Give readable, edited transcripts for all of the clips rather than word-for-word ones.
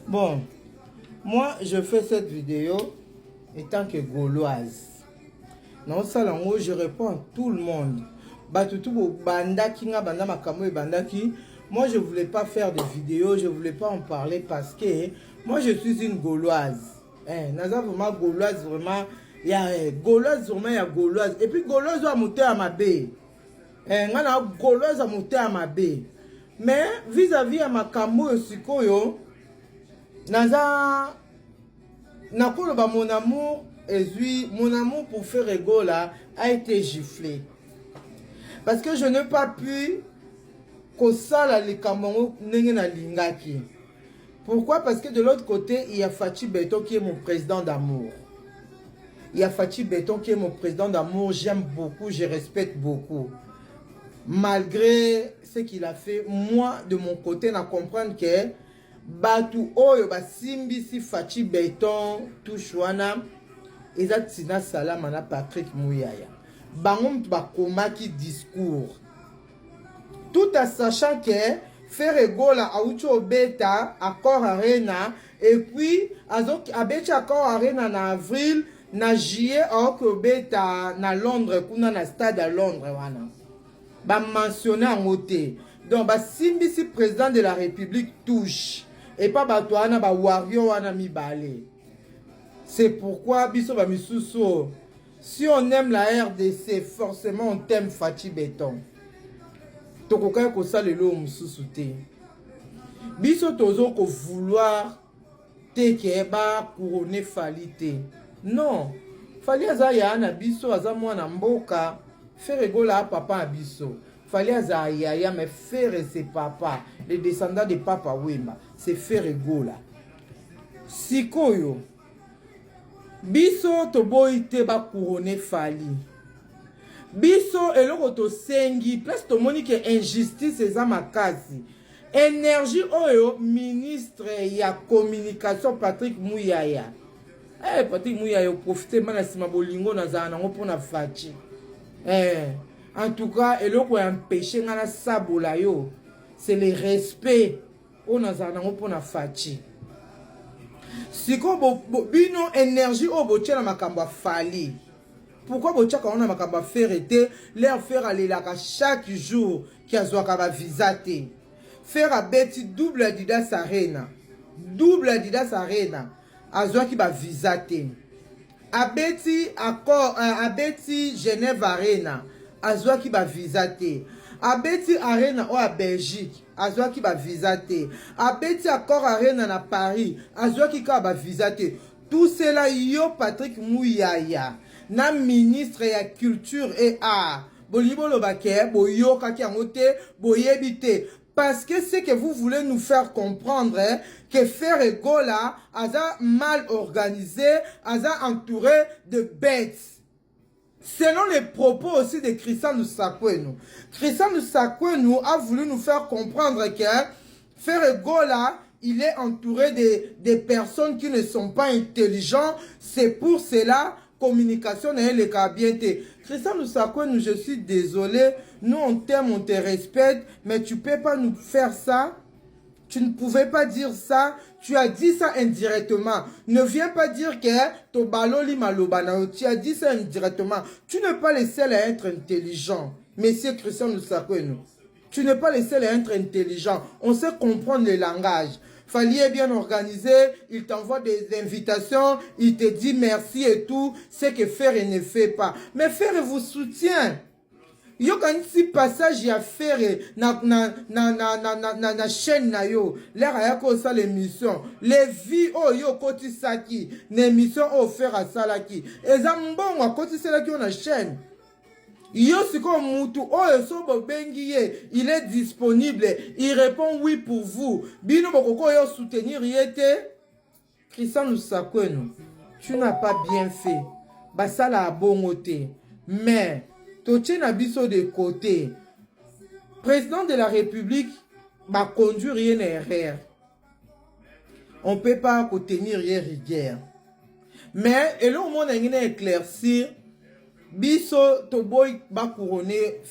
Bon, moi je fais cette vidéo étant que Gauloise. Naosala yango, je réponds à tout le monde. Bato tout bobandaki nga banda makambo ebandaki. Moi je voulais pas faire de vidéo, je voulais pas en parler parce que moi je suis une Gauloise. Eh, naza vraiment Gauloise, vraiment ya eh, Gauloise, vraiment ya Gauloise. Et puis Gauloise oyo motema mabe. Eh, nga na Gauloise ya motema mabe. Mais vis-à-vis ya makambo oyo sikoyo naza nakoloba, mon amour ezwi, mon amour pour Ferre Gola a été giflé parce que je n'ai pas pu kosala likambo yango ndenge nalingaki. Pourquoi? Parce que de l'autre côté, il y a Fatshi Béton qui est mon président d'amour. Il y a Fatshi Béton qui est mon président d'amour. J'aime beaucoup, je respecte beaucoup. Malgré ce qu'il a fait, moi, de mon côté, na comprendre que batu oyo basimbisi Fatshi Béton touche wana eza Tina Salama na Patrick Muyaya. Bango mutu bakomaki discours. Tout en sachant que Ferre Gola auti obeta Accor Arena et puis abeti Accor Arena na avril, na juillet aoki obeta na Londres kuna na stade ya Londres wana. Bamentionne yango te. Donc basimbisi président de la République touche epa bato wana, bawario wana mibale. C'est pourquoi biso bamisusu, si on aime la RDC, forcément on t'aime, Fatshi Béton. Tokokaki kosala eloko mosusu te. Biso tozo kovouloir te ke bacouronne Fally te. Non, Fally aza yaya na biso, aza mwana mboka. Ferre Gola papa na biso. Fally aza yaya, mais Ferre c'est papa. Le descendant de Papa Wemba, c'est Ferre Gola. Sikoyo biso toboyi te bacouronne Fally. Biso eloko tosengi, place tomoni ke injustice eza makasi, énergie oyo ministre ya communication Patrick Muyaya, eh, Patrick Muyaya, oprofite ma na nsima bolingo nazala nango mpona Fatshi. Eh, en tout cas eloko ya empêche nga nasabola yo, c'est le respect oyo nazala nango mpona Fatshi. Sikoyo bino énergie oyo botia na makambo ya Fally, pourquoi botiaka yango na makambo ya Ferre te? L'heure Ferre alelaka chaque jour ki azwaka bavisa te. Ferre abeti double Adidas Arena, double Adidas Arena, azwaki bavisa te. Abeti Accor, abeti Genève Arena, azwaki bavisa te. Abeti Arena oyo ya Belgique, azwaki bavisa te. Abeti Accor Arena na Paris, azwaki kaka bavisa te. Tout cela, yo Patrick Muyaya na ministre ya culture et art, bolingi boloba ke boyokaki yango te, boyebi te, parce que ce que vous voulez nous faire comprendre, hein, que Ferre Gola aza mal organisé, aza entouré de bêtes. Selon les propos aussi de Christian Lusakweno. Christian Lusakweno a voulu nous faire comprendre que Ferre Gola, il est entouré de personnes qui ne sont pas intelligents. C'est pour cela communication na ye bien te. Christian Lusakweno, je suis désolé. Nous, on t'aime, on te respecte, mais tu peux pas nous faire ça. Tu ne pouvais pas dire ça. Tu as dit ça indirectement. Ne viens pas dire que tobaloli maloba na yo. Tu as dit ça indirectement. Tu n'es pas le seul à être intelligent. Monsieur Christian Lusakweno. Tu n'es pas le seul à être intelligent. On sait comprendre le langage. Fally est bien organisé, il t'envoie des invitations, il te dit merci et tout, ce que Ferre ne fait pas. Mais Ferre vous soutient. Yokanisi passage ya Ferre na chaîne na yo, l'heure ayaki osala émission, les vues oyo okotisaki na émission oyo Ferre asalaki, eza mbongo akotiselaki yo na chaîne yo. Sikoyo mutu oyo so bobengi ye, il est disponible, il répond oui pour vous. Bino bokoki oyo soutenir ye te. Christian Lusakweno, tu n'as pas bien fait. Basala bongo te. Mais totie na biso de côté, président de la République baconduire ye na erreur, on peut pas kotenir ye rigueur. Mais eloko mona ngi na éclaircir, biso toboyi bacouronne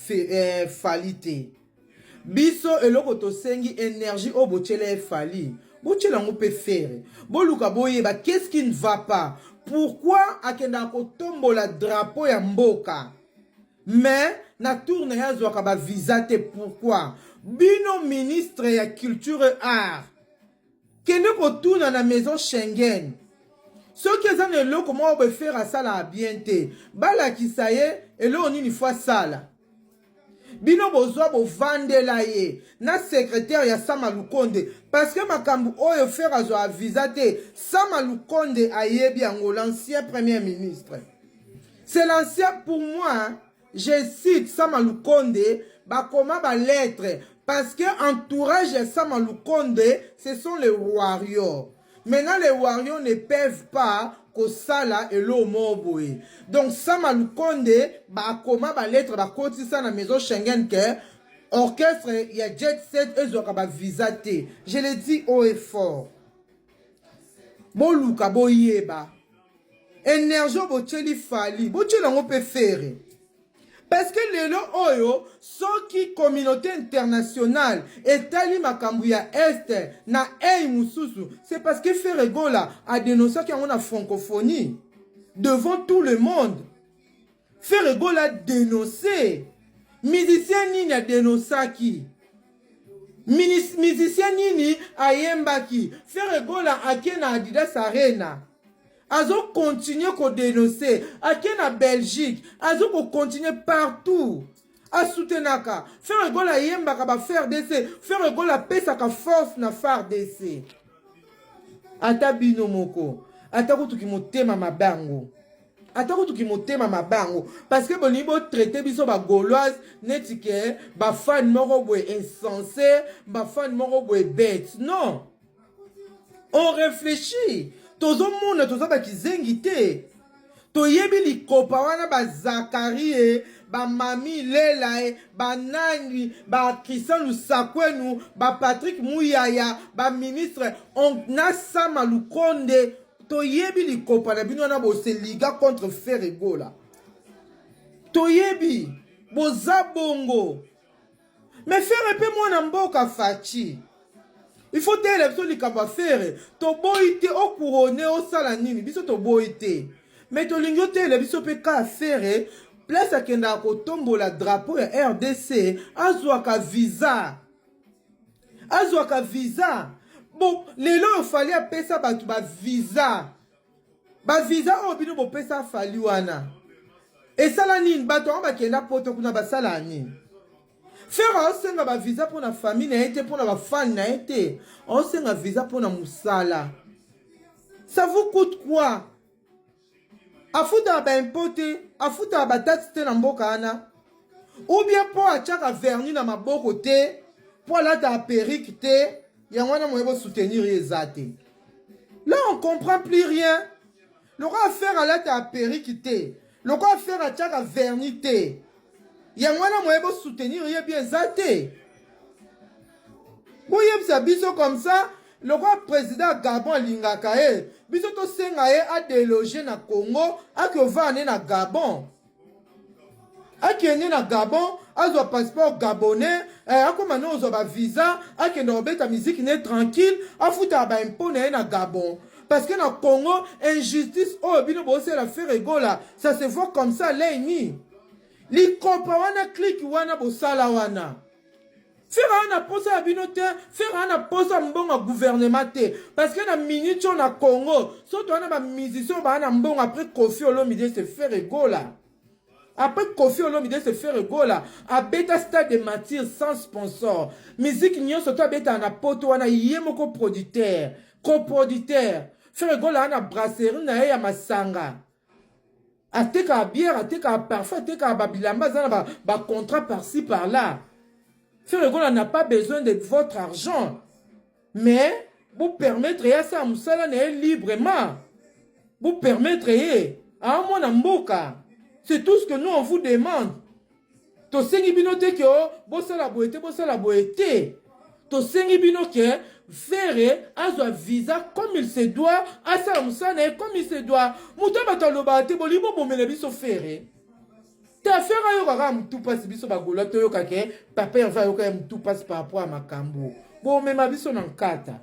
Fally te. Biso eloko tosengi, énergie oyo botiela ye Fally, Botyela yango mpe Ferre. Boluka boyeba qu'est-ce qui ne va pas. Pourquoi akendaka kotombola drapeau ya mboka mais na tour na ye azwaka ba visa te? Pourquoi? Bino ministre ya culture et art, kende kotuna na maison Schengen soki eza na eloko moko boye Ferre asalaka bien te, balakisa ye eloko nini fo asala. Bino bozwa bovandela ye na secrétaire ya Sama Lukonde, parce que makambo oyo Ferre azwaka visa te, Sama Lukonde ayebi yango, l'ancien premier ministre. C'est l'ancien, pour moi, je cite Sama Lukonde, bakoma ba lettre parce que entourage ya Sama Lukonde, ce sont les warriors. Maintenant, les warriors ne peuvent pas kosala eloko moko boye. Donc Sama Lukonde bakoma ba lettre, bakotisa na maison Schengen ke orchestre ya Jet Set ezwaka ba visa te. Je le dis haut et fort, boluka boyeba énergie oyo botyeli Fally, botyeli yango mpe Ferre, parce que lelo oyo soki communauté internationale etali makambo ya Est na ei mosusu, c'est parce que Ferre Gola adénonçaki yango na francophonie devant tout le monde. Ferre Gola dénoncé. Musicien nini adénonçaki? Musicien nini ayembaki? Ferre Gola ake na Adidas Arena, azocontinuer kodénoncer, ake na Belgique, azokocontinuer partout asoutenaka. Ferre Gola ayembaka ba FARDC. Ferre Gola apesaka force na FARDC. Ata bino moko, ata kutuki motema mabe yango, ata kutuki motema mabe yango, parce que bolingi botraiter biso bagauloise neti ke bafans moko boye insensé, bafans moko boye bête. Non, on réfléchit, tozomona, toza bakizengi te. Toyebi likopa wana, bazakari ye, bamami lela ye, banani, bachristien Lusakwenu, bapatrik Muyaya, baministre na Sama Lukonde. Toyebi likopa na bino wana, boseliga contre Ferre Gola. Toyebi boza bongo, mais Ferre mpe mwana mboka Fatshi, il faut teyela biso likambo ya Ferre. Toboyi te ocouronner, osala nini, biso toboyi te, mais tolingi oteyela biso mpe ka Ferre, place akendaka kotombola drapeau ya RDC, azwaka visa, azwaka visa. Bon, lelo oyo Fally apesa bato bavisa, bavisa oyo bino bopesa Fally wana esala nini? Bato yango bakenda Poto kuna, basala nini? Ferre aosenga bavisa mpona famille na ye te, mpona bafans na ye te, aosenga visa mpona mosala. Ça vous coûte quoi? Afutaka baimpôts te, afutaka bataxes te na mboka wana, ou bien mpo atiaka vernis na maboko te, mpo alataka perruque te, yango wana moye bosoutenir ye eza te? Là, on comprend plus rien. Lokola Ferre alataka perruque te, lokola Ferre atiaka vernis te, yango wana moye bosoutenir ye bien eza te. Boyebisa biso comme ça. Lokola président Gabon alingaka ye, biso tosenga ye adéloger na Congo, ake ovanda nde na Gabon, akende na Gabon, azwa passeport gabonais, akóma ne ozwa bavisa, akende kobeta miziki ne tranquille, afutaka baimpôts na ye na Gabon, parce que na Congo, injustice oyo bino bosala Ferre Gola, ça se voit comme ça leni likopa wana, clique wana bosala wana. Ferre wana posa ya bino te. Ferre wana posa mbongo ya gouvernement te, parce que na minute oyo na Congo, so towana bamusicien baa na mbongo, après Koffi Olomide, c'est Ferre Gola. Après Koffi Olomide, c'est Ferre Gola. Abeta Stade des Martyrs sans sponsor. Musique nyonso to abetaka na Poto wana, ye moko producteur, coproducteur. Ferre Gola wana brasserie na ye ya masanga, atekaka bière, atekaka parfum, atekaka babilamba, aza na bacontrat ba par-ci par-là. Ferre Gola n'a pas besoin de votre argent, mais bopermettre ye asala mosala na ye librement, bopermettre ye aamona mboka. C'est tout ce que nous on vous demande. Tosengi bino te ke o bosala boye te, bosala boye te. Tosengi bino ke Ferre azwa visa comme il se doit, asala mosala na ye comme il se doit. Moto bato alobaka te, bolingi bobomela biso Ferre te. Ferre ayokaka motu mpasi, biso bagaulois toyoka ke papa Herve ayoka ye motu mpasi par rapport ya makambo bomema biso na nkata.